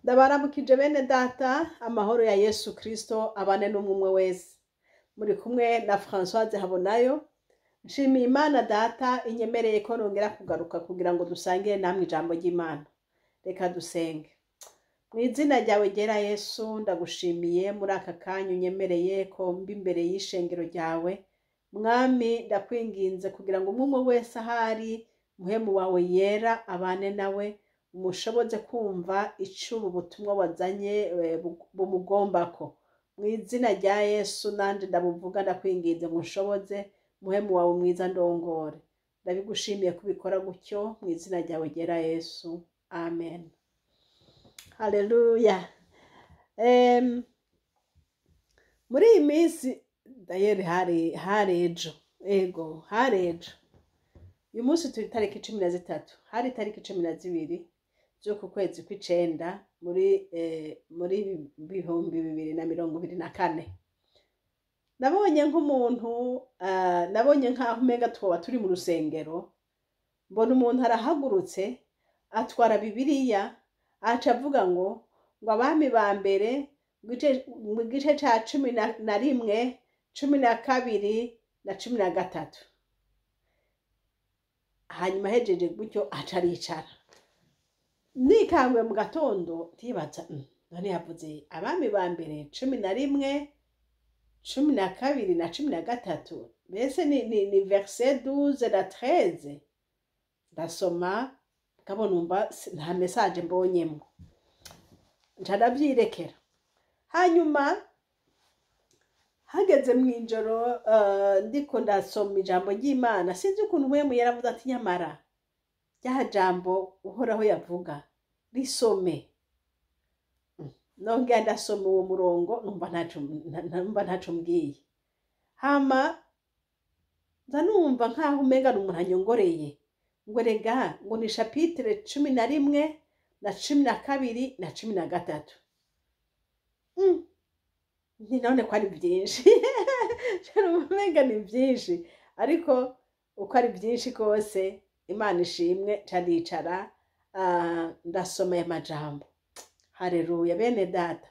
Ndabaramukije bene data, amahoro ya Yesu Kristo abane n'umwe wese. Muri kumwe na Françoise Habonayo. Nshimiye Imana data inyemereye ko nongera kugaruka kugira ngo dusangire namwe ijambo ry'Imana. Reka dusenge. Mu izina ryawe ryera Yesu, ndagushimiye muri aka kanya unyemereye ko mba imbere y'ishengero ryawe. Mwami, ndakwinginze kugira ngo umwe wese ahari, muhemu wawe yera abane nawe, umushoboze kumva ico ubu butumwa wazanye bumugombako. Mu izina rya Yesu nanje ndabuvuga, ndakwinginze ngo unshoboze, muhemu wawe mwiza ndongore. Ndabigushimiye kubikora gutyo mu izina ryawe ryera Yesu. Amen. Haleluya. Muri iyi minsi dayeri hari ejo, ego hari ejo, uyu munsi turi tariki 13, hari tariki 12 z'uku kwezi kw'icenda muri 2024. Nabonye nk'umuntu, nabonye nk'aho umenga twoba turi mu rusengero, mbona umuntu arahagurutse atwara Bibiliya, aca avuga ngo abami ba mbere mu gice ca 11, 12 na 13. Hanyuma ahejeje gutyo aca aricara. Nikanguye mu gatondo ndibaza, none yavuze abami ba mbere 11, 12 na 13, mbese ni verset 12 na 13. Ndasoma mugabo numva nta message mbonyemwo, nca ndavyirekera. Hanyuma hageze mw'ijoro, ndiko ndasoma ijambo ry'Imana, sinzi ukuntu Mpwemu yaravuze ati nyamara rya jambo Uhoraho yavuga risome. Nongera ndasoma uwo murongo, numva ntaco mbwiye. Hama nza numva nkaho umenga ni umuntu anyongoreye ngo erega ngo ni chapitre 11 na 12 na 13. Nti none ko ari vyinshi, umenga ni vyinshi, ariko uko ari vyinshi kose Imana ishimwe. Nca ndicara, ndasoma aya majambo. Haleluya bene data,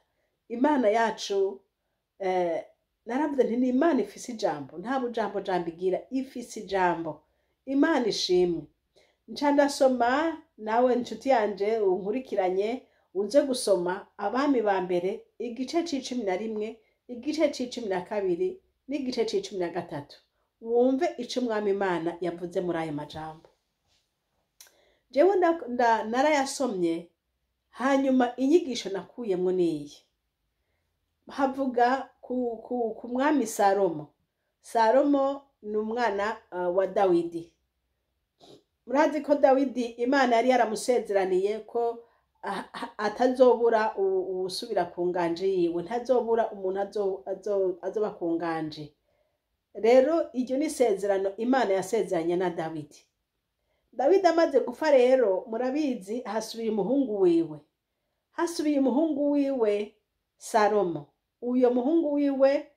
Imana yacu, naravuze nti ni Imana ifise ijambo, nta bujambo jambo igira, ifise ijambo. Imana ishimwe. Nca ndasoma, nawe nshuti yanje unkurikiranye uze gusoma Abami ba mbere igice c'11, igice c'12 n'igice c'13, wumve ico Umwami Imana yavuze muri ayo majambo. Jewe narayasomye, hanyuma inyigisho nakuyemwo niyi. Havuga ku mwami Salomo. Salomo ni umwana wa Dawidi. Murazi ko Dawidi Imana yari yaramusezeraniye ko atazobura uwusubira ku nganje yiwe, ntazobura umuntu azoba ku nganje. Rero iryo ni isezerano Imana yasezeranye na Dawidi. Dawidi amaze gupfa rero, murabizi, hasubiye umuhungu wiwe, hasubiye umuhungu wiwe Salomo. Uyo muhungu wiwe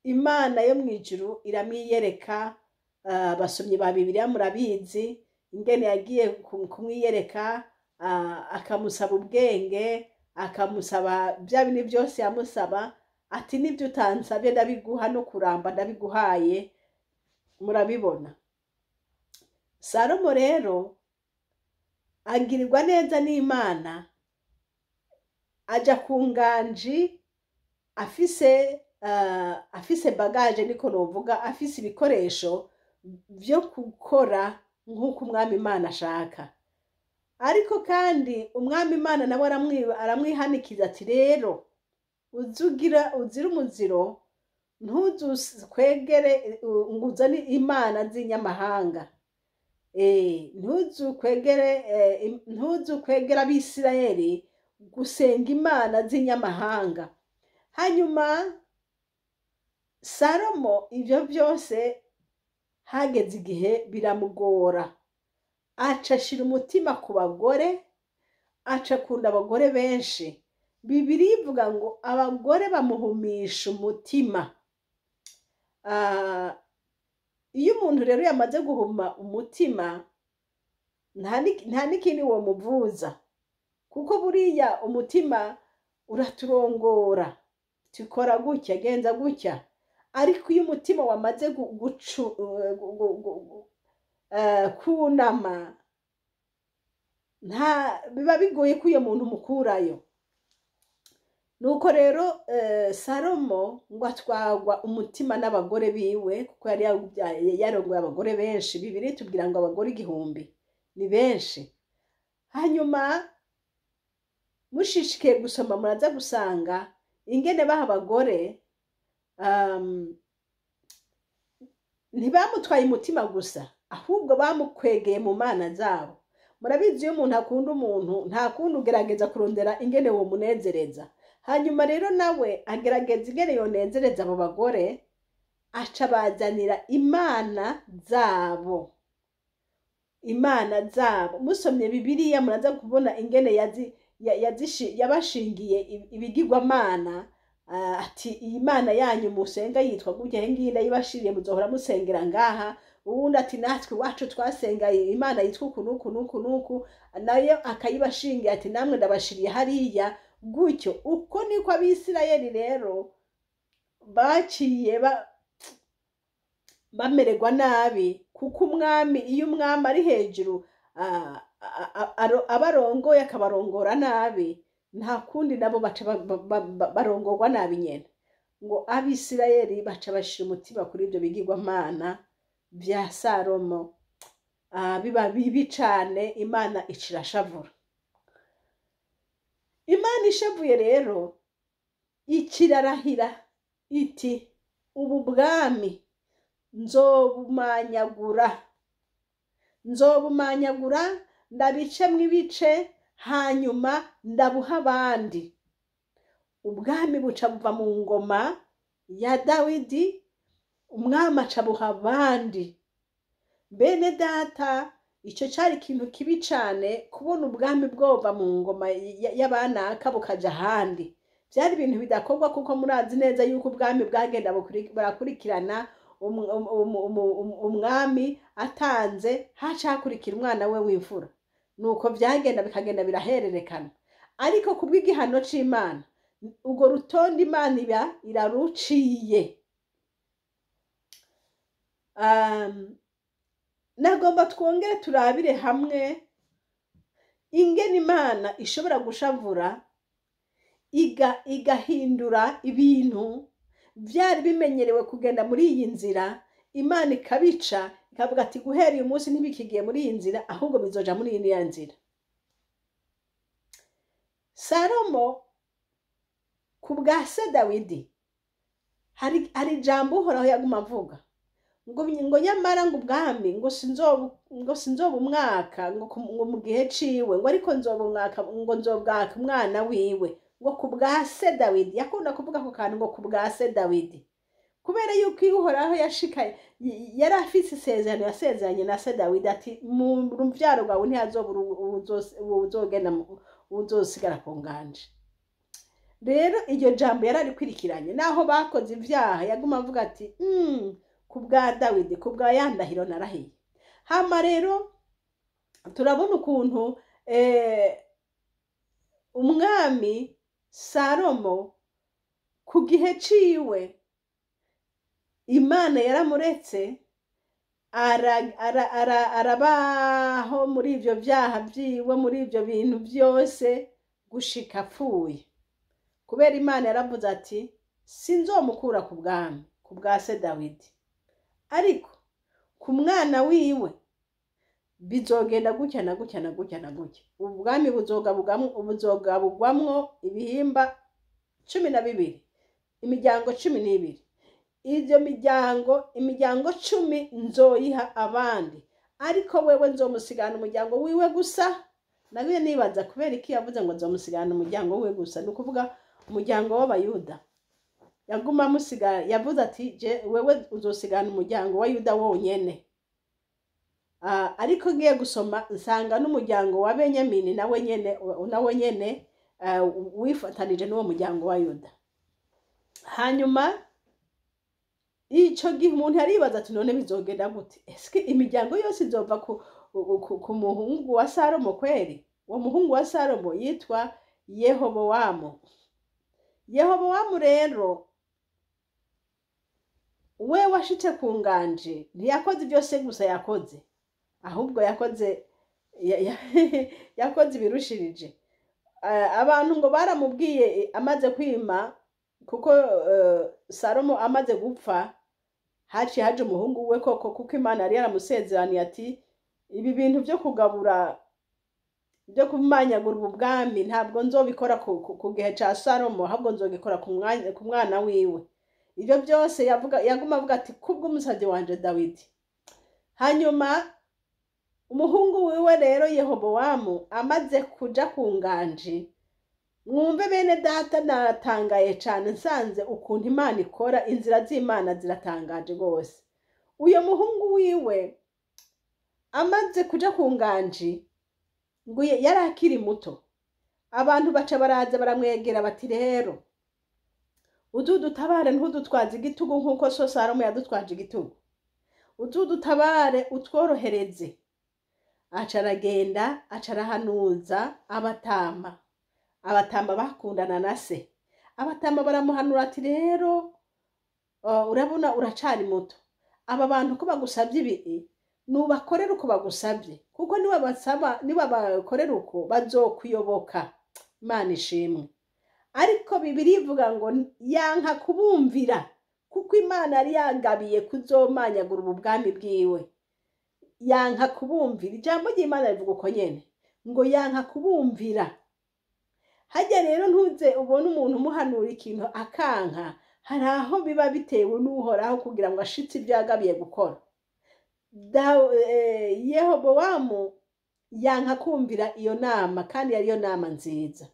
Imana yo mw'ijuru iramwiyereka. Abasomyi ba Bibiliya murabizi ingene yagiye kumwiyereka, akamusaba ubwenge, akamusaba bya bindi byose yamusaba, ati nibyo utansabye ndabiguha, no kuramba ndabiguhaye. Murabibona. Salomo rero agirirwa neza n'Imana, aja ku nganji afise bagage, niko novuga, afise ibikoresho vyo gukora nk'uko Umwami Imana ashaka. Ariko kandi Umwami Imana nawe aramwihanikiza ati rero uzugira uzira umuziro, ntuzukwegere ngo uzane imana z'inyamahanga, ntuzukwegere Abisirayeli gusenga imana z'inyamahanga. Hanyuma Salomo ivyo byose hageze igihe biramugora, aca ashira umutima ku bagore, aca akunda abagore benshi. Bibiliya ivuga ngo abagore bamuhumisha umutima. Iyo umuntu rero yamaze guhuma umutima, nta n'ikindi womuvuza. Kuko buriya umutima uraturongora, tukora gutya, genza gutya. Ariko iyo umutima wamaze kunama, nta biba bigoye ko uyo muntu mukurayo. Nuko rero Salomo ngo atwagwa umutima n'abagore biwe, kuko yari yarongoye abagore benshi. Bibiri tubwira ngo abagore 1000 ni benshi. Hanyuma mushishikaye gusoma muraza gusanga ingene baha abagore, ntibamutwaye umutima gusa, ahubwo bamukwegeye mu mana zabo. Murabizi, iyo umuntu akunda umuntu, nta kundi, ugerageza kurondera ingene womunezereza. Hanyuma rero nawe agerageza ingene yonezereza abo bagore, aca bazanira imana zabo, imana zabo. Musomye Bibiliya muraza kubona ingene yabashingiye ibigirwamana. Ati: "Iyi mana yanyu musenga yitwa gutya, iyi ngiyi ndayibashiriye, muzohora musengera ngaha." Uwundi ati: "Natwe iwacu twasenga imana yitwa uku n'uku n'uku n'uku." Nayo akayibashingira, ati: "Namwe ndabashiriye hariya." Gutyo uko niko Abisirayeli rero baciye bamererwa nabi, kuko umwami, iyo umwami ari hejuru, abarongoye akabarongora nabi, nta kundi, nabo baca barongorwa nabi nyene. Ngo Abisirayeli baca bashira umutima kuri ibyo bigirwamana vya Salomo, biba bibi cane. Imana ica irashavura. Imana ishavuye rero ikirarahira iti: "Ubu bwami nzobumanyagura, nzobumanyagura, ndabicemwo ibice, hanyuma ndabuha abandi." Ubwami buca buva mu ngoma ya Dawidi, umwami aca buha abandi. Bene data, icyo cyari ikintu kibi cyane, kubona ubwami bwova mu ngoma y'abanaka bukaja ahandi. Byari ibintu bidakorwa, kuko murazi neza yuko ubwami bwagenda burakurikirana. Umwami atanze, haca hakurikira umwana we w'imfura. Nuko byagenda, bikagenda birahererekana. Ariko kubw'igihano c'Imana, urwo rutonde Imana iba iraruciye. Nagomba twongere turabire hamwe ingene Imana ishobora gushavura igahindura ibintu byari bimenyerewe kugenda muri iyi nzira. Imana ikabica, ikavuga ati: "Guhera uyu munsi ntibikigiye muri iyi nzira, ahubwo bizoja muri iyi nzira." Salomo ku bwa se Dawidi, hari ijambo Uhoraho yaguma avuga ngo nyamara ngo ubwami ngo sinzoba umwaka ngo mu gihe ciwe, ngo ariko nzoba umwaka, ngo nzobwaka umwana wiwe, ngo ku bwa se Dawidi. Yakunda kuvuga ako kantu, ngo ku bwa se Dawidi, kubera yuko iyo Uhoraho yashika yari afise isezerano yasezeranye na se Dawidi, ati: "Mu rubyaro rwawe ntihazobura uwuzogenda uwuzosigara ku nganje." Rero iryo jambo yararikwirikiranye, naho bakoze ibyaha yaguma avuga ati: "Ku bwa Dawidi, ku bwa ya ndahiro narahiye." Hama rero turabona ukuntu umwami Salomo ku gihe ciwe Imana yaramuretse arabaho muri ivyo vyaha vyiwe, muri ivyo bintu vyose, gushika apfuye, kubera Imana yaravuze ati: "Sinzomukura ku bwami ku bwa se Dawidi, ariko ku mwana wiwe bizogenda gutya na gutya na gutya na gutya. Ubwami buzogabugwamwo ibihimba 12, imiryango 12. Ivyo miryango, imiryango 10 nzoyiha abandi, ariko wewe nzomusigana umuryango wiwe gusa." Nawe nibaza kubera iki yavuze ngo nzomusigana umuryango wiwe gusa. Ni ukuvuga umuryango w'Abayuda yaguma amusiga. Yavuze ati: "Je wewe uzosigana umuryango wa Yuda wonyene." Ariko ngiye gusoma nsanga n'umuryango wa Benyamini nawe nyene wifatanije n'uwo muryango wa Yuda. Hanyuma ico gihe umuntu yaribaza ati: "None bizogenda gute? Eske imiryango yose izova ku muhungu wa Salomo kweri?" Uwo muhungu wa Salomo yitwa Yehobowamu. Yehobowamu rero we washitse ku nganje, ntiyakoze ibyo se gusa yakoze, ahubwo yakoze yakoze ibirushirije. Abantu ngo baramubwiye amaze kwima, kuko Salomo amaze gupfa haciye haje umuhungu we koko, kuko Imana yari yaramusezeraniye ati ibi bintu byo kugabura, byo kumanyagura ubu bwami, ntabwo nzobikora ku gihe ca Salomo, ahubwo nzogikora ku mwana wiwe. Ibyo byose yavuga, yaguma avuga ati kubw'umusabyi wanje Dawidi. Hanyuma umuhungu wiwe rero Yehobowamu amaze kuja ku nganji, mwumve bene data, natangaye cane nsanze ukuntu Imana ikora, inzira z'Imana ziratangaje rwose. Uyo muhungu wiwe amaze kuja ku nganji, ngo yari akiri muto, abantu baca baraza baramwegera bati rero udutabare, ntudutwaze igitugu nk'uko so Salomo yadutwaje igitugu, udutabare utworohereze. Aca aragenda, aca arahanuza abatama. Abatama bakundana na se. Abatama baramuhanura ati rero urabona uracari muto, aba bantu ko bagusabye ibi, nubakorera uko bagusabye, kuko niwabasaba, niwabakorera uko bazokuyoboka. Imana ishimwe. Ariko Bibiliya ivuga ngo yanka kubumvira, kuko Imana yari yagabiye kuzomanyagura ubu bwami bwiwe. Yanka kubumvira. Ijambo ry'Imana rivuga uko nyene, ngo yanka kubumvira. Hajya rero ntuze ubone umuntu umuhanura ikintu akanka, hari aho biba bitewe n'Uhoraho kugira ngo ashitse ibyo yagabiye gukora. Yehobowamu yanka kumvira iyo nama, kandi yari yo nama nziza.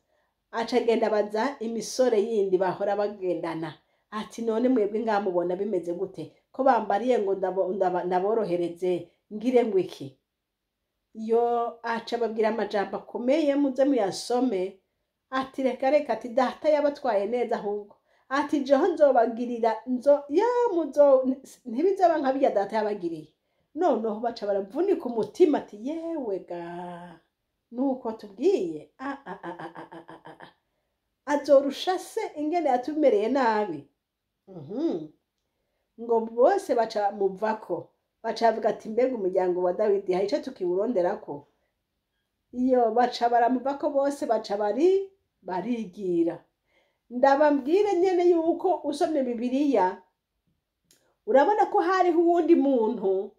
Aca agenda abaza imisore yindi bahora bagendana, ati none mwebwe ngamubona bimeze gute, ko bambariye ngo ndaborohereze, ngire ngo iki? Yo aca ababwira amajambo akomeye, muze muyasome. Ati reka reka, ati data yabatwaye neza, ahubwo ati jeho nzobagirira, nzo ya muzo ntibizaba nka birya data yabagiriye. Noneho baca baravunika umutima ati yewe ga, nuko tubwiye a a a a a a a a azorusha se ingene yatumereye nabi. Ngo bose baca muvako, baca bavuga ati mbega umuryango wa Dawidi hari ico tukiwuronderako? Iyo baca baramuvako bose, baca bari barigira. Ndababwire nyene yuko usomye Bibiliya urabona ko hariho uwundi muntu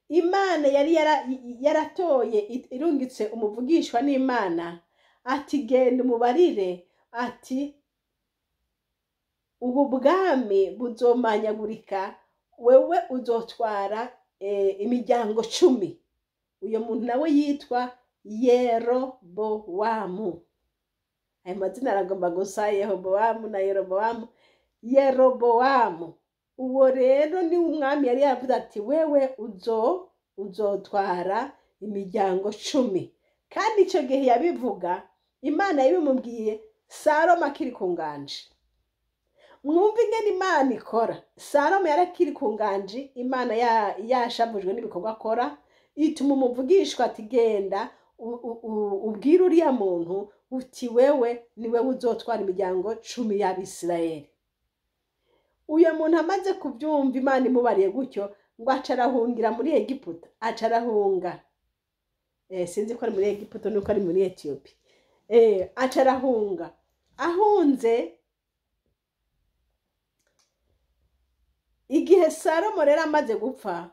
Imana yari yaratoye, irungitse umuvugishwa n'Imana ati genda umubarire ati ubu bwami buzomanyagurika, wewe uzotwara imiryango 10. Uyo muntu nawe yitwa Yerobowamu. Ayo mazina aragomba gusa, Yehobowamu na Yerobowamu. Yerobowamu uwo rero ni umwami yari yaravuze ati wewe uzotwara imiryango 10. Kandi ico gihe yabivuga, Imana yabimubwiye Salomo akiri ku nganje. Mwumve ingene Imana ikora. Salomo yarakiri ku nganje, Imana yashavujwe n'ibikorwa akora, ituma umuvugishwa ati genda ubwire uriya muntu uti wewe ni wewe uzotwara imiryango 10 y'Abisirayeli. Uyo muntu amaze kubyumva Imana imubariye gutyo, ngo aca arahungira muri Egiputa, aca arahunga. Sinzi ko ari muri Egiputa nuko ari muri Ethiopia. Aca arahunga. Ahunze igihe Salomo rero amaze gupfa,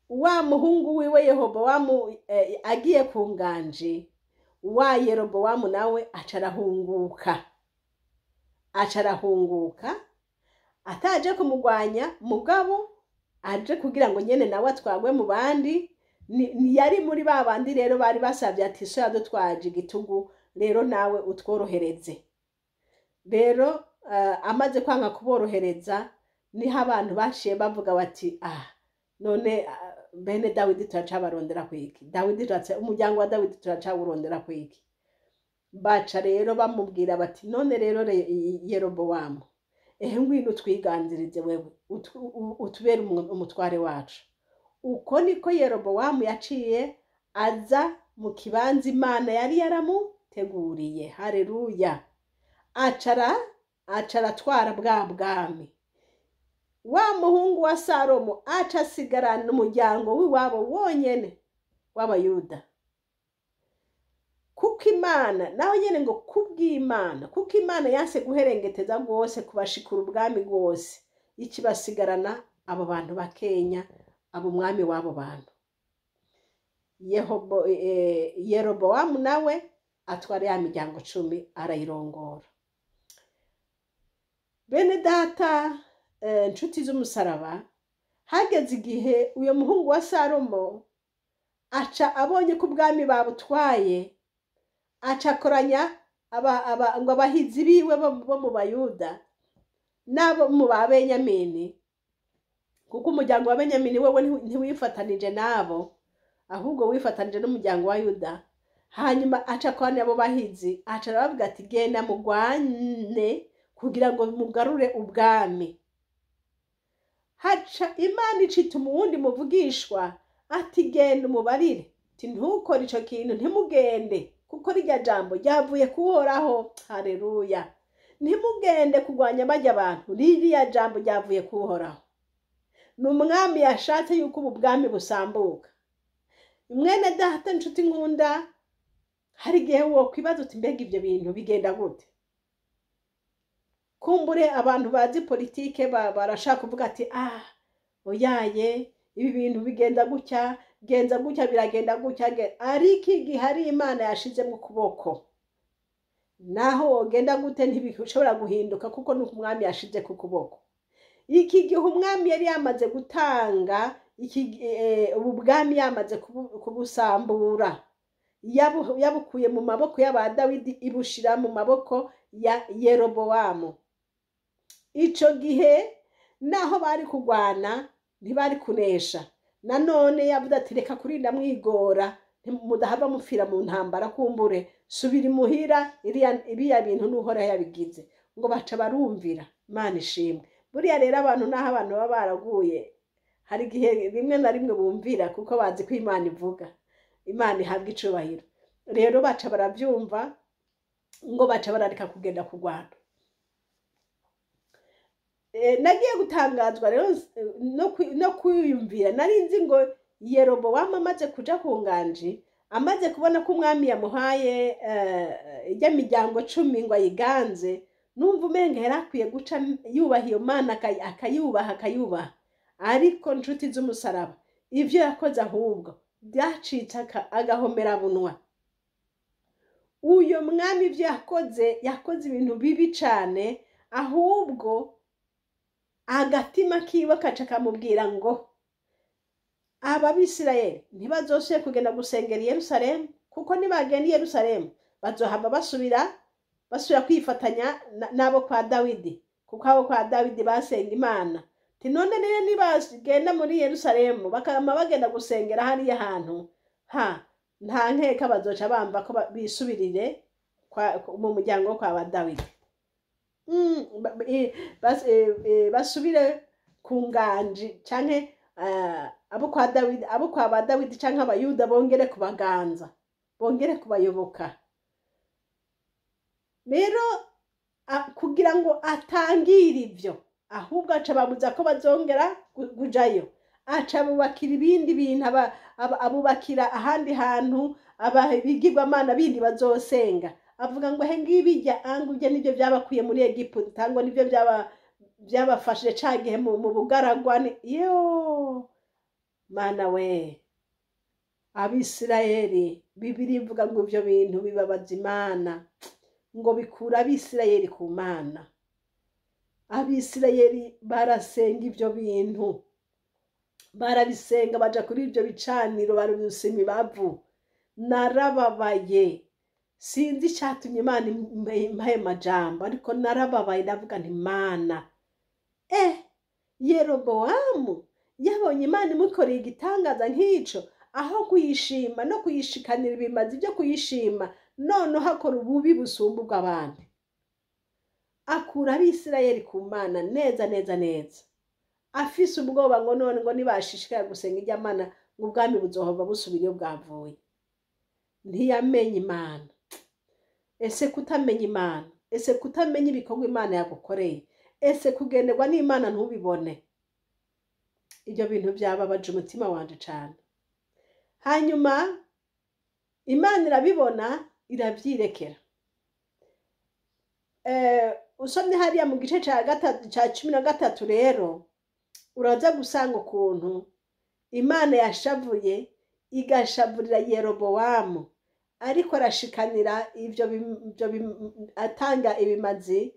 wa muhungu wiwe Yehobowamu agiye ku nganje, wa Yerobowamu nawe aca arahunguka. Aca arahunguka ataje kumugwanya, mugabo aje kugira ngo nyene nawe atwagwe mu bandi. Yari muri ba bandi rero bari basavye ati so yadutwaje igitugu, rero nawe utworohereze. Rero amaze kwanga kuborohereza, niho abantu baciye bavuga bati none bene Dawidi turacabarondera kwiki, Dawidi turaca, umuryango wa Dawidi turacawurondera kwiki. Baca rero bamubwira bati none rero Yerobowamu, ehe ngwino utwiganzirize wewe, utubere umutware wacu. Uko niko Yerobowamu yaciye aza mu kibanza Imana yari yaramuteguriye. Haleluya! Aca aratwara bwa bwami. Wa muhungu wa Salomo aca asigarana umuryango w'iwabo wonyene w'Abayuda, kuko Imana naho nyene ngo kubw'Imana, kuko Imana yanse guherengeteza rwose kubashikura ubwami rwose, ikibasigarana abo bantu bakenya, abo umwami w'abo bantu. Yerobowamu nawe atwara ya miryango 10 arayirongora. Bene data, nshuti z'umusaraba, hageze igihe uyo muhungu wa Salomo aca abonye ko ubwami babutwaye, aca akoranya ngo abahizi biwe bo mu Bayuda n'abo mu ba Benyamini, kuko umuryango wa Benyamini wewe ntiwifatanije nabo, ahubwo wifatanije n'umuryango wa Yuda. Hanyuma aca akoranya abo bahizi, aca arabavuga ati genda mugwane kugira ngo mugarure ubwami. Haca Imana icituma uwundi muvugishwa ati genda umubarire ati ntukore ico kintu, ntimugende, kuko rirya jambo ryavuye kuhoraho. Haleluya! Ntimugende kurwanya barya bantu, ririya jambo ryavuye kuhoraho. Ni umwami yashatse yuko ubu bwami busambuka. Mwene data, nshuti nkunda, hari igihe wokwibaza uti mbega ibyo bintu bigenda gute? Kumbure abantu bazi politike barashaka kuvuga ati ah, oyaye, ibi bintu bigenda gutya, genza gutya, biragenda gutya, ariko igihe ari Imana yashizemo ukuboko, naho wogenda gute ntibishobora guhinduka, kuko nuko umwami yashize ku kuboko. Iki gihe umwami yari yamaze gutanga ubu bwami, yamaze kubusambura, yabukuye mu maboko y'aba Dawidi ibushira mu maboko ya Yerobowamu. Ico gihe naho bari kugwana ntibari kunesha. Nanone yavuze ati reka kurinda mwigora, mudahava mupfira mu ntambara, kumbure subira imuhira, iriya bintu n'Uhoraho yabigize. Ngo baca barumvira. Imana ishimwe. Buriya rero abantu, naho abantu baba baraguye, hari igihe rimwe na rimwe bumvira kuko bazi ko Imana ivuga. Imana ihabwa icubahiro. Rero baca baravyumva, ngo baca barareka kugenda kurwana. Nagiye gutangazwa rero no kwiyumvira. Nari nzi ngo Yerobowamu amaze kuja ku nganji, amaze kubona ko umwami yamuhaye ijya miryango 10 ngo ayiganze, numva umenga yari akwiye guca yubaha iyo Mana, akayubaha, akayubaha. Ariko nshuti z'umusaraba, ivyo yakoze ahubwo byacitse agahomerabunwa. Uyo mwami ivyo yakoze, yakoze ibintu bibi cane, ahubwo agatima kiwe kaca kamubwira ngo aba Bisirayeli ntibazosubire kugenda gusengera i Yerusalemu, kuko nibagenda i Yerusalemu bazohava basubira kwifatanya n'abo kwa Dawidi, kuko abo kwa Dawidi basenga Imana. Ati none rero nibagenda muri Yerusalemu bakama bagenda gusengera hariya hantu, ha nta nkeka bazoca bamba ko bisubirire mu muryango kwa ba Dawidi, basubire ku nganji, canke abo kwa Dawidi, abo kwa ba Dawidi canke Abayuda bongere kubaganza, bongere kubayoboka. Rero kugira ngo atangire ivyo, ahubwo aca babuza ko bazongera kujayo, aca abubakira ibindi bintu, abubakira ahandi hantu abigirwamana bindi bazosenga. Avuga ngo he ngibijya angu ibyo nibyo byabakuye muri Egiputa, ngo nibyo byabafashije ca gihe mu bugaragwa. Yo Mana we, Abisirayeli, Bibiri ivuga ngo ivyo bintu bibabaza Imana, ngo bikura Abisirayeli ku Mana. Abisirayeli barasenga ivyo bintu, barabisenga, baja kuri ivyo bicaniro, barabisa imibavu. Narababaye, sinzi icatumye Imana impa ayo majambo, ariko narababaye, ndavuga nti Mana, Yerobowamu yabonye Imana imukoreye igitangaza nk'ico, aho kuyishima no kuyishikanira ibimazi byo kuyishima, noneho akora ububi busumba ubw'abandi, akura Abisirayeli ku Mana neza neza neza, afise ubwoba ngo none ngo nibashishikara gusenga irya Mana ngo ubwami buzohova busubira iyo bwavuye. Ntiyamenye Imana. Ese kutamenya Imana, ese kutamenya ibikorwa Imana yagukoreye, ese kugenderwa n'Imana ntubibone, ibyo bintu byababaje umutima wanje cane. Hanyuma Imana irabibona, irabyirekera. Usomye hariya mu gice ca gatatu, ca 13 rero uraza gusanga ukuntu Imana yashavuye, igashavurira Yerobowamu, ariko arashikanira ivyo atanga ibimazi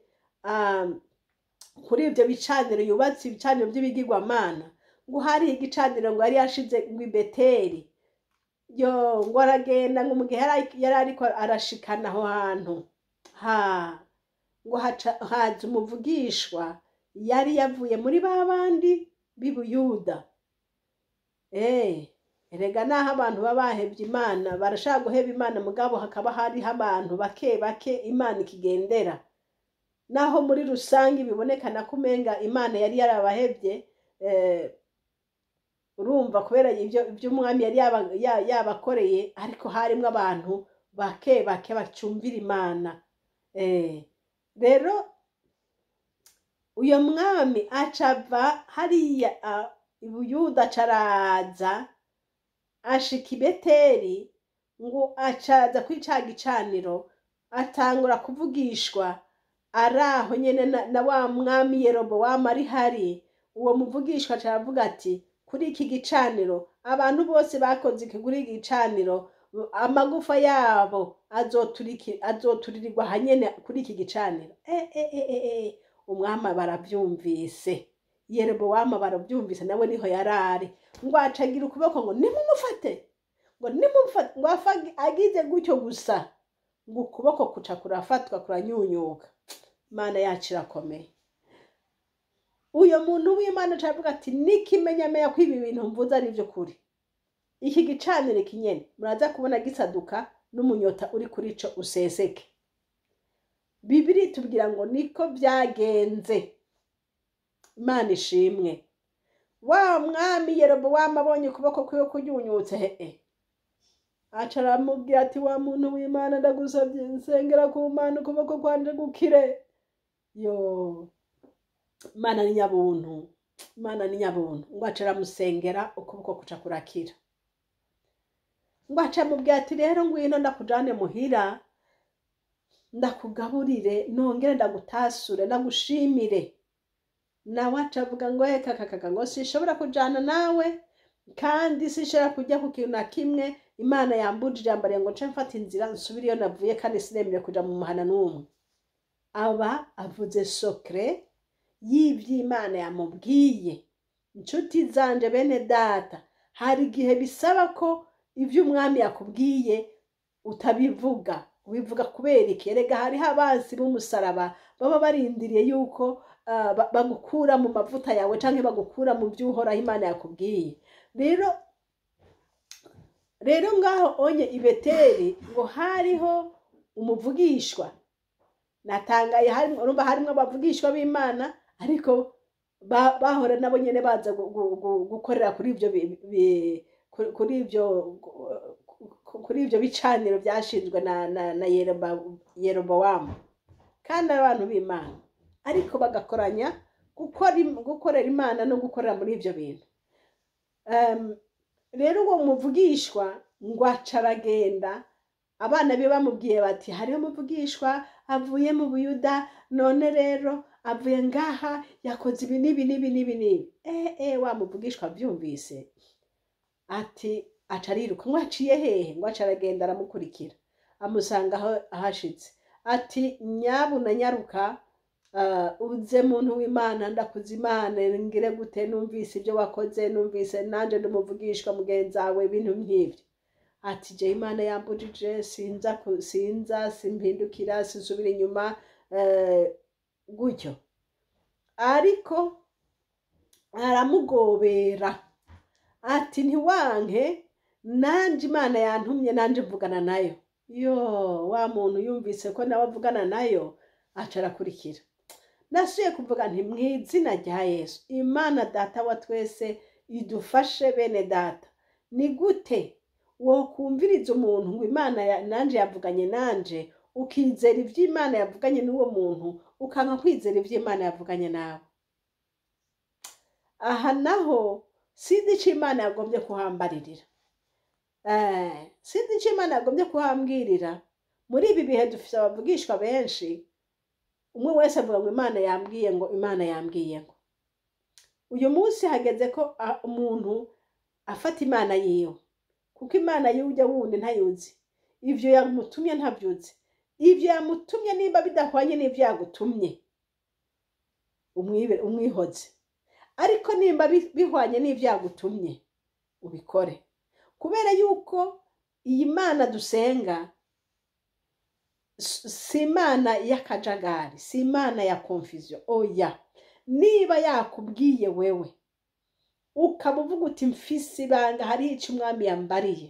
kuri ivyo bicaniro, yubatse ibicaniro by'ibigirwamana. Ngo hari igicaniro ngo yari yashize ngo i Beteli, yo ngo aragenda, ngo mu gihe yari ariko arashikana aho hantu, ha ngo haza umuvugishwa yari yavuye muri ba bandi b'i Buyuda. Erega naho abantu baba bahevye Imana, barashaka guheba Imana, mugabo hakaba hariho abantu bake bake Imana ikigendera. Naho muri rusange bibonekana ko umenga Imana yari yarabahevye, urumva kubera ivyo umwami yari yabakoreye, ariko harimwo abantu bake bake bacumvira Imana. Rero uyo mwami acava hariya i Buyuda, acaraza ashika i Beteli, ngo acaza kuri ca gicaniro, atangura kuvugishwa araho nyene na wa mwami Yerobowamu ari hari. Uwo muvugishwa aca aravuga ati kuri iki gicaniro abantu bose bakoze iki kuri iki gicaniro, amagufa yabo azoturirirwa hanyene kuri iki gicaniro. Umwami baravyumvise, Yerobowamu baravyumvise, nawe niho yarari, ngo acagira ukuboko ngo nimumufate, ngo nimumufate, ngo agize gutyo gusa, ngo ukuboko kuca kurafatwa kuranyunyuka. Imana yacu irakomeye. Uyo muntu w'Imana aca avuga ati n'ikimenyamenya ko ibi bintu mvuze ari ivy'ukuri, iki gicaniro kinyene muraza kubona gisaduka n'umunyota uri kuri ico useseke. Bibiri itubwira ngo niko vyagenze. Imana ishimwe. Wa mwami Yerobowamu abonye ukuboko kwiwe kunyunyutse, he aca aramubwira ati wa muntu w'Imana, ndagusavye nsengera ku Mana ukuboko kwanje gukire. Yo, Imana ni nyabuntu, Imana ni nyabuntu. Ngo aca aramusengera ukuboko kuca kurakira. Ngo aca amubwira ati rero ngwino ndakujane muhira, ndakugaburire, nongere ndagutasure, ndagushimire. Nawe aca avuga ngo eka kakaka, ngo sinshobora kujana nawe, kandi sinshobora kujya ku kintu na kimwe Imana yambujije, yambariye ngo nce mfata inzira nsubire iyo navuye, kandi sinemerewe kuja mu muhana n'umwe. Aba avuze secret y'ivy'Imana yamubwiye. Inshuti zanje, bene data, hari igihe bisaba ko ivyo umwami yakubwiye utabivuga. Ubivuga kubera iki? Erega hariho abansi b'umusaraba baba barindiriye yuko bagukura mu mavuta yawe, canke bagukura mu vyo Uhoraho Imana yakubwiye. Rero ngaho onye i Beteli ngo hariho umuvugishwa. Natangaye, urumva harimwo abavugishwa b'Imana, ariko bahora nabo nyene baza gukorera kuri ivyo kuri ivyo bicaniro vyashinzwe na Yerobowamu, kandi abantu b'Imana, ariko bagakoranya gukorera Imana no gukorera muri ivyo bintu. Rero uwo muvugishwa ngo aca aragenda, abana be bamubwiye bati hariho umuvugishwa avuye mu Buyuda, none rero avuye ngaha yakoze ibi n'ibi n'ibi n'ibi n'ibi. Wa muvugishwa avyumvise ati aca ariruka, ngo aciye hehe? Ngo aca aragenda aramukurikira, amusanga aho ahashitse, ati nyabuna nyaruka, uze muntu w'Imana, ndakuza Imana, ngire gute, numvise ibyo wakoze, numvise nanje ndumuvugishwa mugenzi wawe, ibintu nk'ivyo. Ati je Imana yambujije, sinza sinza simpindukira, sinsubira inyuma, gutyo. Ariko aramugobera ati ntiwanke, nanje Imana yantumye, nanje mvugana nayo. Yo, wa muntu yumvise ko nawe avugana nayo, aca arakurikira. Nasubiye kuvuga nti mu izina rya Yesu, Imana data wa twese idufashe bene data. Ni gute Wokumviriza umuntu ngo Imana nanje yavuganye nanje, ukizera ivy'Imana yavuganye n'uwo muntu, ukanka kwizera ivy'Imana yavuganye nawe. Aha naho sinzi ico Imana yagombye kuhambaririra, sinzi ico Imana yagombye kuhambwirira. Muri ibi bihe dufise abavugishwa benshi, umwe wese avuga ngo Imana yambwiye ngo, Imana yambwiye ngo. Uyu munsi hageze ko umuntu afata Imana yiwe, kuko Imana y'ujya wundi ntayuzi, ivyo yamutumye ntavyuzi. Ivyo yamutumye nimba bidahwanye n'ivyo yagutumye, umwihoze. Ariko nimba bihwanye n'ivyo yagutumye, ubikore. Kubera yuko iyi Mana dusenga si Imana y'akajagari, si Imana ya confusion, oya. Niba yakubwiye wewe, ukaba uvuga uti mfise ibanga, hariho ico umwami yambariye,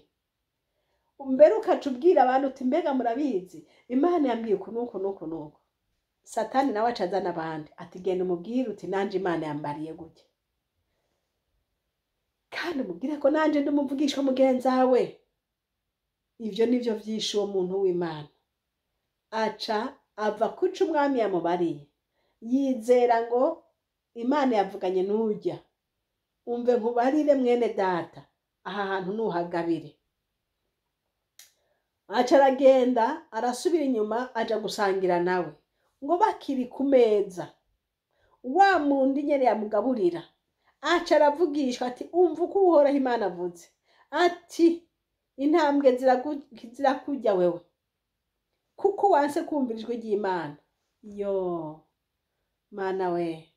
mbere ukaca ubwira abantu uti mbega murabizi, Imana yambwiye uku n'uku n'uku n'uku. Satani nawe aca azana abandi ati genda umubwire uti nanje Imana yambariye gutya, kandi umubwire ko nanje ndi umuvugishwa mugenzawe. Ivyo nivyo vyishe uwo muntu w'Imana. Aca ava kuca umwami yamubariye, yizera ngo Imana yavuganye n'urya. Umve nkubarire mwene data, aha hantu nuhagabire. Aca aragenda arasubira inyuma aja gusangira nawe, ngo bakiri ku meza wa mundi nyene yamugaburira aca aravugishwa ati umva uko Uhoraho Imana avuze, ati intambwe zirakurya wewe, kuko wanse kumvira ijwi ry'Imana. Yo Mana we!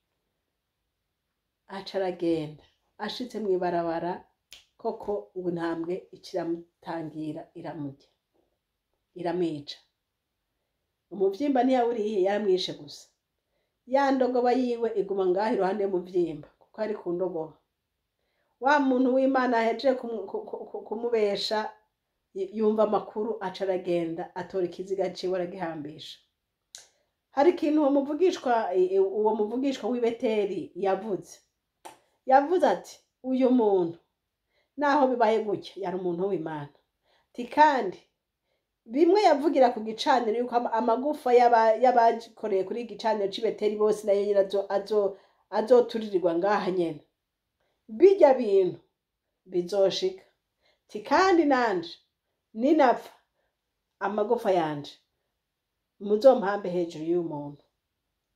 Aca aragenda ashitse mw'ibarabara, koko ngo intambwe ikiramutangira iramurya, iramwica. Umuvyimba ntiyawuriye, yaramwishe gusa. Ya ndogoba yiwe iguma ngaho iruhande y'umuvyimba, kuko ari ku ndogoba. Wa muntu w'Imana ahejeje kumubesha, yumva amakuru, aca aragenda atora ikiziga ciwe aragihambisha. Hari ikintu uwo muvugishwa w'i Beteli yavuze. Yavuze ati uyu muntu naho bibaye gutya yari umuntu w'Imana. Ati kandi bimwe yavugira ku gicaniro yuko amagufa y'abakoreye kuri igicaniro c'i Beteli bose nayo nyene azoturirirwa ngaha nyene, bijya bintu bizoshika. Ati kandi nanje ninapfa amagufa yanje muzompambe hejuru y'uyu muntu.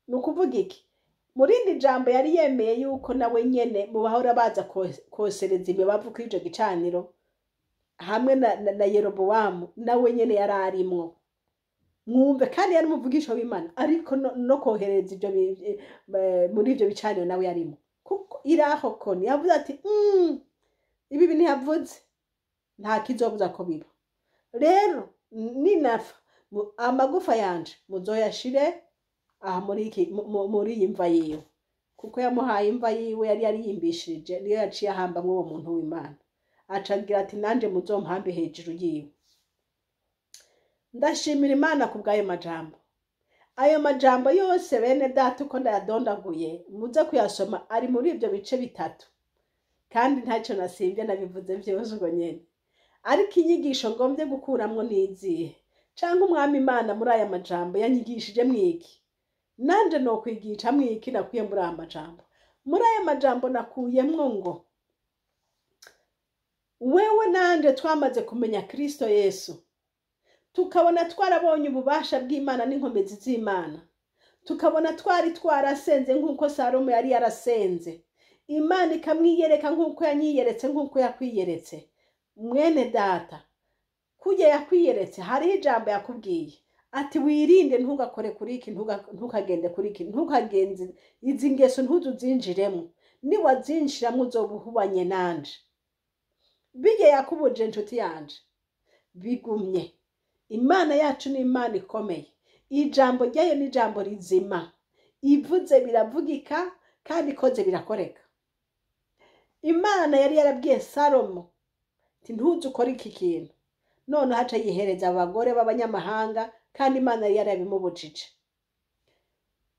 Ni ukuvuga iki? Mu rindi jambo yari yemeye yuko nawe nyene mu bahora baza kosereza imibavu kuri ico gicaniro hamwe na Yerobowamu, nawe nyene yari arimwo. Mwumve, kandi yari umuvugisha w'Imana, ariko no kohereza ivyo muri ivyo bicaniro nawe yarimo. Kuko iraho koni yavuze ati ibi bintu yavuze nta kizobuza ko biba. Rero ninafa amagufa yanje muzoyashire aha muri iyi mva yiwe, kuko yamuhaye imva yiwe yari yariyimbishirije, niyo yaciye ahambamwo uwo muntu w'Imana. Aca agira ati nanje muzompambe hejuru yiwe. Ndashimira Imana ku bw'ayo majambo. Ayo majambo yose bene data uko ndayadondaguye, muze kuyasoma, ari muri ivyo bice bitatu, kandi ntacyo nasivye, nabivuze vyose ubwo nyene. Ariko inyigisho ngombye gukuramwo nizihe? Canke umwami Imana muri aya majambo yanyigishije mwiki? Nanje nokwigisha mwiki nakuye muri aya majambo? Muri aya majambo nakuyemwo ngo wewe nanje twamaze kumenya Kristo Yesu, tukabona twarabonye ububasha bw'Imana n'inkomezi z'Imana, tukabona twari twarasenze nk'uko Salomo yari yarasenze, Imana ikamwiyereka nk'uko yanyiyeretse, nk'uko yakwiyeretse. Mwene data, kurya yakwiyeretse, hariho ijambo yakubwiye ati wirinde, ntugakore kuri iki, ntukagende kuri iki, ntukagenze izi ngeso, ntuzuzinjiremo, niwazinjiramo uzoba uhubanye nanje. Bijye yakubuje inshuti yanje, bigumye. Imana yacu ni Imana ikomeye, ijambo ryayo ni ijambo rizima, ivuze biravugika kandi ikoze birakoreka. Imana yari yarabwiye Salomo ati ntuze ukore iki kintu, none haca yihereza abagore b'abanyamahanga, kandi Imana yari yarabimubujije.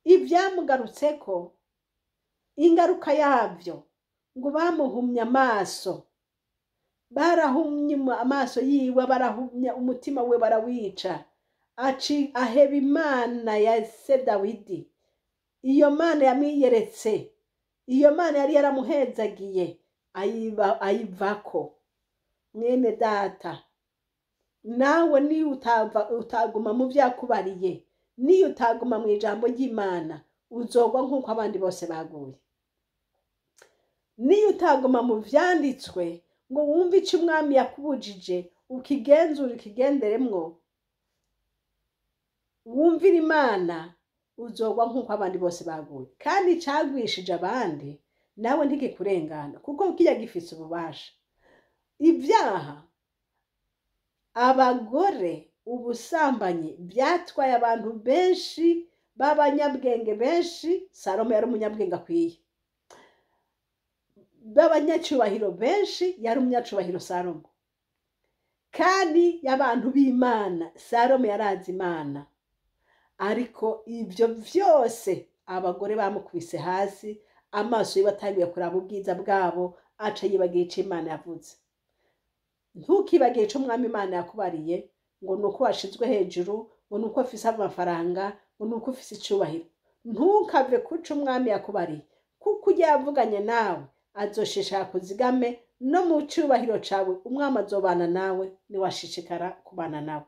Ibyamugarutseko ingaruka yabyo ngo bamuhumye amaso, Barahumye amaso yiwe, barahumye umutima we, barawica. Aheba Imana ya se Dawidi, iyo Mana yamwiyeretse, iyo Mana yari yaramuhezagiye, ayivako. Mwene data, nawe niyo utaguma mu vyakubariye, niyo utaguma mu ijambo ry'Imana, uzogwa nk'uko abandi bose baguye. Niyo utaguma mu vyanditswe ngo wumve ico umwami yakubujije, ukigenzura, ukigenderemwo, wumvire Imana, uzogwa nk'uko abandi bose baguye. Kandi icagwishije abandi nawe ntikikurengana, kuko kirya gifise ububasha. Ibyaha, abagore, ubusambanyi byatwaye abantu benshi b'abanyabwenge benshi. Salomo yari umunyabwenge akwiye, b'abanyacubahiro benshi, yari umunyacubahiro Salomo, kandi y'abantu b'Imana. Salomo yarazi Imana, ariko ibyo vyose abagore bamukubise hasi, amaso yiwe atangiye kuraba ubwiza bwabo, aca yibagira ico Imana yavuze. Ntukibagire ico umwami Imana yakubariye, ngo nuko washizwe hejuru, ngo nuko ufise amafaranga, ngo nuko ufise icubahiro. Ntukave kuco umwami yakubariye, kuko ujya yavuganye nawe azoshishikara kuzigame, no mu cubahiro cawe umwami azobana nawe, niwashishikara kubana nawe.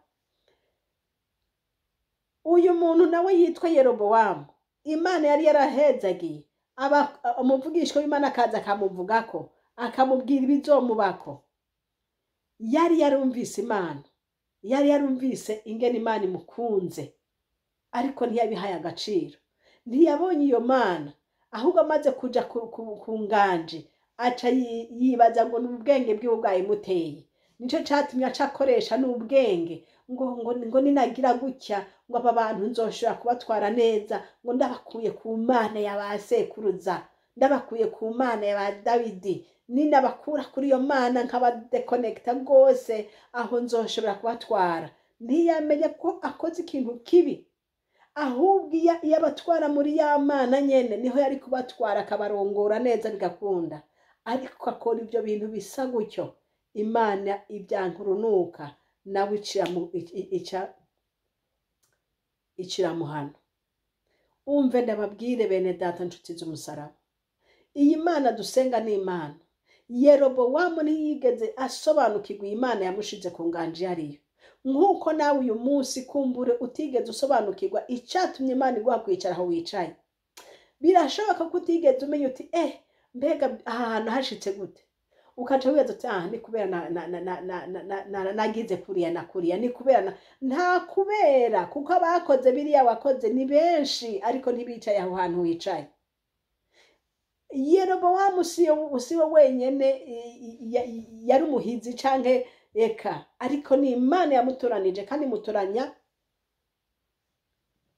Uyu muntu nawe yitwa Yerobowamu, Imana yari yarahezagiye, umuvugishwa w'Imana akaza akamuvugako, akamubwira ibizomubako. Yari yarumvise Imana, yari yarumvise ingene Imana imukunze, ariko ntiyabihaye agaciro, ntiyabonye iyo Mana. Ahubwo amaze kuja ku nganje, aca yibaza ngo ni ubwenge bwiwe bwayimuteye. Nico catumye aca akoresha n'ubwenge, ngo ninagira gutya, ngo aba bantu nzoshobora kubatwara neza, ngo ndabakuye ku Mana ya ba sekuruza, ndabakuye ku Mana ya ba Dawidi, ninabakura kuri iyo Mana nkabadekonekita rwose, aho nzoshobora kubatwara. Ntiyamenye ko akoze ikintu kibi, ahubwo iyo abatwara muri ya Mana nyene niho yari kubatwara, akabarongora neza bigakunda. Ariko akora ibyo bintu bisa gutyo, Imana ibyankurunuka, nawe iciramuhano. Umve ndababwire bene data, nshuti z'umusaraba, iyi Mana dusenga ni Imana. Yerobowamu ntiyigeze asobanukirwa Imana yamushize ku nganje yariyo, nk'uko nawe uyu munsi kumbure utigeze usobanukirwa icatumye Imana iguha kwicara aho wicaye. Birashoboka ko utigeze umenya uti mbega aha hantu hashitse gute, ukaca wibaza uti ni kubera nagize kuriya na kuriya, ni kubera nta kubera, kuko abakoze biriya wakoze ni benshi, ariko ntibicaye aho hantu wicaye. Yerobowamu siwe wenyene yari umuhizi canke eka, ariko ni Imana yamutoranije, kandi imutoranya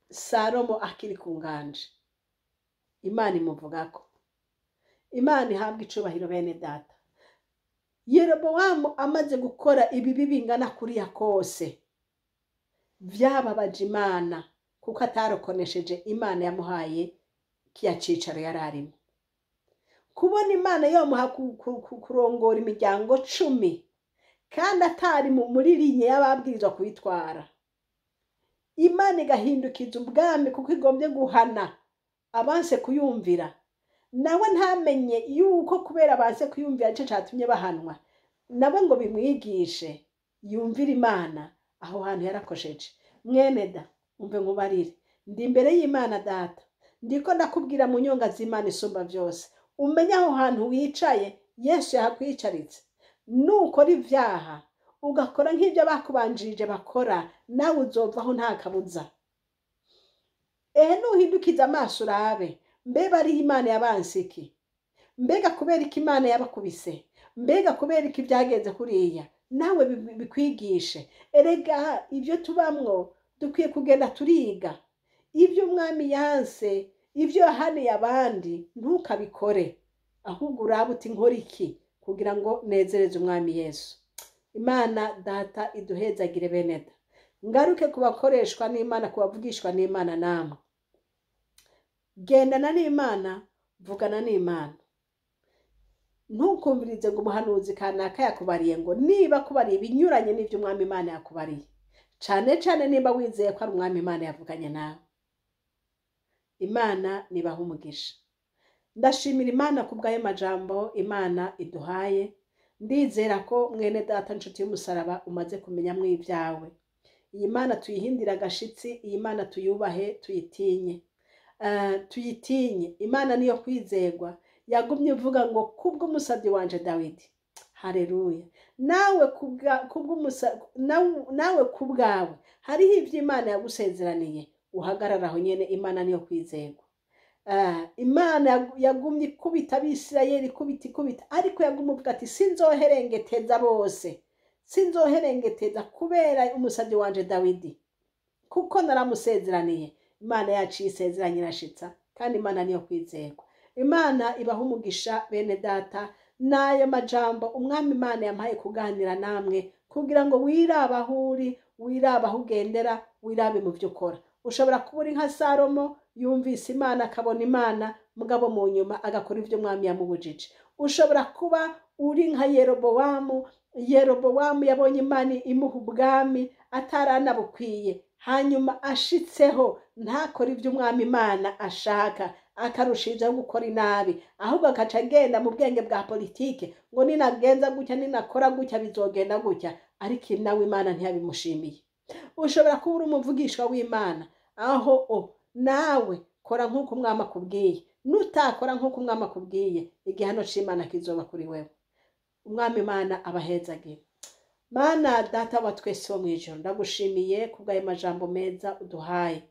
Salomo akiri ku nganje. Imana imuvugako. Imana ihabwa icubahiro bene data. Yerobowamu amaze gukora ibibi bingana kuriya kose, vyababaje Imana, kuko atarokonesheje Imana yamuhaye kiya cicaro yari arimo. Kubona Imana yomuha kurongora imiryango 10, kandi atari muri linye y'ababwirizwa kuyitwara, Imana igahindukiza ubwami kuko igombye guhana abanse kuyumvira, nawe ntamenye yuko kubera abanse kuyumvira ico catumye bahanwa, nawe ngo bimwigishe yumvire Imana. Aho hantu yarakosheje. Mwene da, umve nkubarire, ndi imbere y'Imana data, ndiko ndakubwira mu nyonga z'Imana isumba vyose, umenye aho hantu wicaye Yesu yahakwicaritse. Nukora ivyaha ugakora nk'ivyo bakubanjirije bakora, nawe uzovaho nta kabuza. Ehe, nuhindukiza amaso urabe, mbega ari Imana yabansiki, mbega kubera iki Imana yabakubise, mbega kubera iki byagenze kuriya, nawe bikwigishe. Erega ibyo tubamwo dukwiye kugenda turiga. Ibyo umwami yanse, ibyo yahaniye abandi, ntukabikore, ahubwo urabe uti nkora iki kugira ngo nezereze umwami Yesu. Imana data iduhezagire bene da. Ngaruke kubakoreshwa n'Imana, kubavugishwa n'Imana namwe. Gendana n'Imana, vugana n'Imana. Ntukumvirize ngo umuhanuzi kanaka yakubariye, ngo niba akubariye ibinyuranye n'ibyo Umwami Imana yakubariye, cane cane nimba wizeye ko ari Umwami Imana yavuganye nawe. Imana nibaha umugisha. Ndashimira Imana ku bw'ayo majambo Imana iduhaye. Ndizera ko, mwene data, nshuti y'umusaraba, umaze kumenyamwo ibyawe. Iyi Mana tuyihindire agashitsi, iyi Mana tuyubahe, tuyitinye. Tuyitinye. Imana niyo kwizegwa. Yagumye ivuga ngo kubw'umusabyi wanje Dawidi. Haleluya! Nawe nawe kubwawe hariho ibyo Imana yagusezeraniye, uhagarara aho nyene. Imana niyo kwizegwa. Imana yagumye ikubita Abisirayeli, ikubita, ikubita, ariko yagumye ivuga ati: "Sinzoherengeteza bose, sinzoherengeteza kubera umusabyi wanje Dawidi, kuko naramusezeraniye." Imana yacu isezeranye irashitsa, kandi Imana niyo kwizegwa. Imana ibaha umugisha, bene data. N'ayo majambo Umwami Imana yampaye kuganira namwe, kugira ngo wirabe aho uri, wirabe aho ugendera, wirabe mu byo ukora. Ushobora kuba uri nka Salomo, yumvise Imana, akabona Imana, mugabo mu nyuma agakora ibyo Umwami yamubujije. Ushobora kuba uri nka Yerobowamu. Yerobowamu yabonye Imana imuha ubwami ataranabukwiye, hanyuma ashitseho ntakore ibyo Umwami Imana ashaka, akarushirizaho gukora inabi, ahubwo akaca agenda mu bwenge bwa politike, ngo ninagenza gutya, ninakora gutya, bizogenda gutya, ariko nawe Imana ntiyabimushimiye. Ushobora kuba uri umuvugishwa w'Imana, aho o nawe kora nk'uko Umwami akubwiye. Nutakora nk'uko Umwami akubwiye, igihano c'Imana kizoba kuri wewe. Umwami Imana abahezagire. Mana Data wa twese wo mw'ijuru, ndagushimiye kubw'ayo majambo meza uduhaye.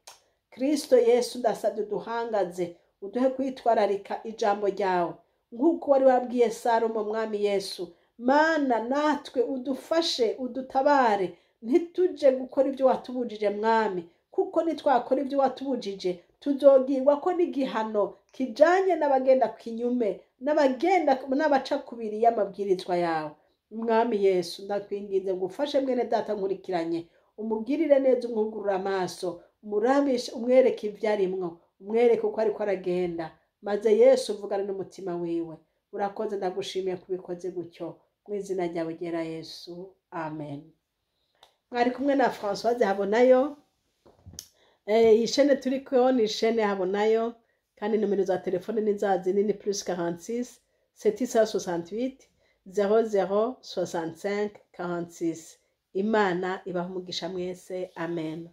Kristo Yesu, ndasabye uduhangaze, uduhe kwitwararika ijambo ryawe nk'uko wari wabwiye Salomo. Mwami Yesu Mana, natwe udufashe, udutabare, ntituje gukora ibyo watubujije, Mwami, kuko nitwakora ibyo watubujije tuzogirwa ko n'igihano kijanye n'abagenda kinyume, n'abagenda n'abaca kubiri y'amabwirizwa yawe. Mwami Yesu, ndakwinginze ngo ufashe mwene data nkurikiranye, umugirire neza, umwugurure amaso, umurabishe, umwereke ibyo arimwo, umwereke uko ariko aragenda, maze Yesu uvugane n'umutima wiwe. Urakoze, ndagushimiye kubikoze gutyo, mu izina ryawe ryera Yesu, amen. Mwari kumwe na Françoise Habonayo. Iyi chaîne turiko ni chaîne Habonayo, kandi nomero za telefone ni za zindi, ni +46 768 00 65 46. Imana ibaha umugisha mwese, amen.